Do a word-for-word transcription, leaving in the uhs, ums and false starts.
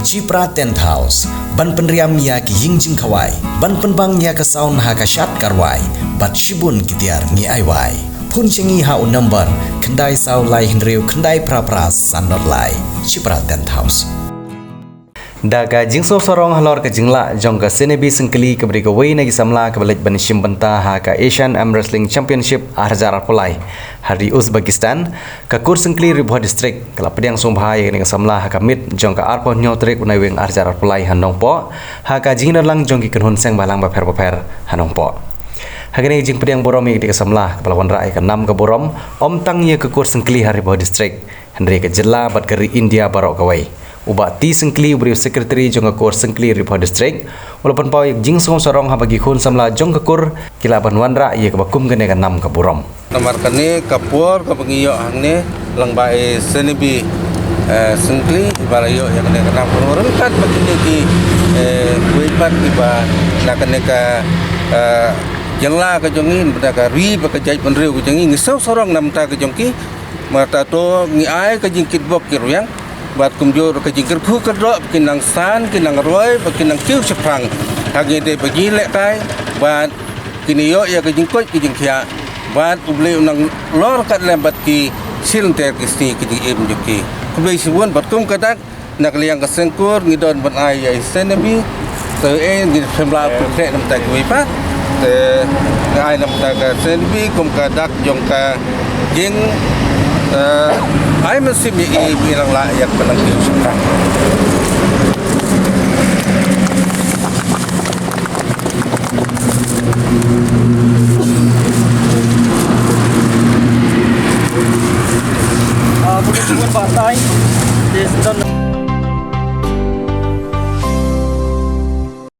Chipra Tent House, ban pynriam ïa ki ïing jingkhawai, ban pynbang ïa ka sound ha ka shad ka rwai, bad shibun ki tiar ngi ai wai. Phone sha ngi ha u number khyndai saw lai hynriew khyndai phra phra san nod lai. Chipra Tent House. Da ka jingsngewsarong halor ka jinglah jong ka Senebi Syngkli kaba dei kawei na ki samla kaba leit ban shim bynta ha ka Asian Arm Wrestling Championship ar hajar arphew lai ha ri Uzbekistan, ka Kur Syngkli Ri Bhoi District ka la pdiang sngewbha ïa kane ka samla ha ka miet jong ka arphew hynñiew tarik u Naiwieng ar hajar arphew lai ha Nongpoh, ha ka jingïadon lang jong ki kynhun seng bhalang bapher bapher ha Nongpoh. Ha kane ka jingpdiang burom ïa kane ka samla kaba la wanrah ïa ka nam ka burom, ym tang ïa ka Kur Syngkli ha Ri Bhoi District, hynrei ka jylla bad ka ri India baroh kawei. U Bah T Syngkli, u briew secretary jong ka Kur Syngkli Ri Bhoi District, u la pynpaw ïa ka jingsngewsarong haba ki khun samla jong ka kur ki lah ban wanrah ïa kaba kum kane ka nam ka burom. Namar kane ka por kaba ngi ïoh hangne lang ba i Senebi, eh, Syngkli ba la ïoh ïa kane ka nam ka burom, ryngkat bad kine ki, eh, wei pat kiba na kane ka, eh, jylla ka jong ngi, na ka ri bad ka jaitbynriew ka jong ngi, ngi sngewsarong na bynta ka jong ki. Namar kata to ngi ai ka jingkitbok kitrwiang bad kumjuh ka jingkyrkhu kyrdoh ba kin nang san, kin nang roi, ba kin nang kiew shaphrang ha kine ba ki lehkai, bad kin ïoh ïa ka jingkoit ka jingkhiah, bad U Blei un nang lor kat lem bad ki shilynter ki sngi ka jingim jong ki. Khublei shibun bad kum ka dak na ka liang ka seng kur ngi don ban ai ïa i Senebi. Te eh ngi shem la pyrkhat na bynta kiwei pat. Te ngi ai na bynta ka Senebi kum ka dak jong ka jing, eh, ai mynsiem ïa i ba i nang lah ïa ka ban nang kiew shaphrang. Ah, bukan cuma partai, dia sedang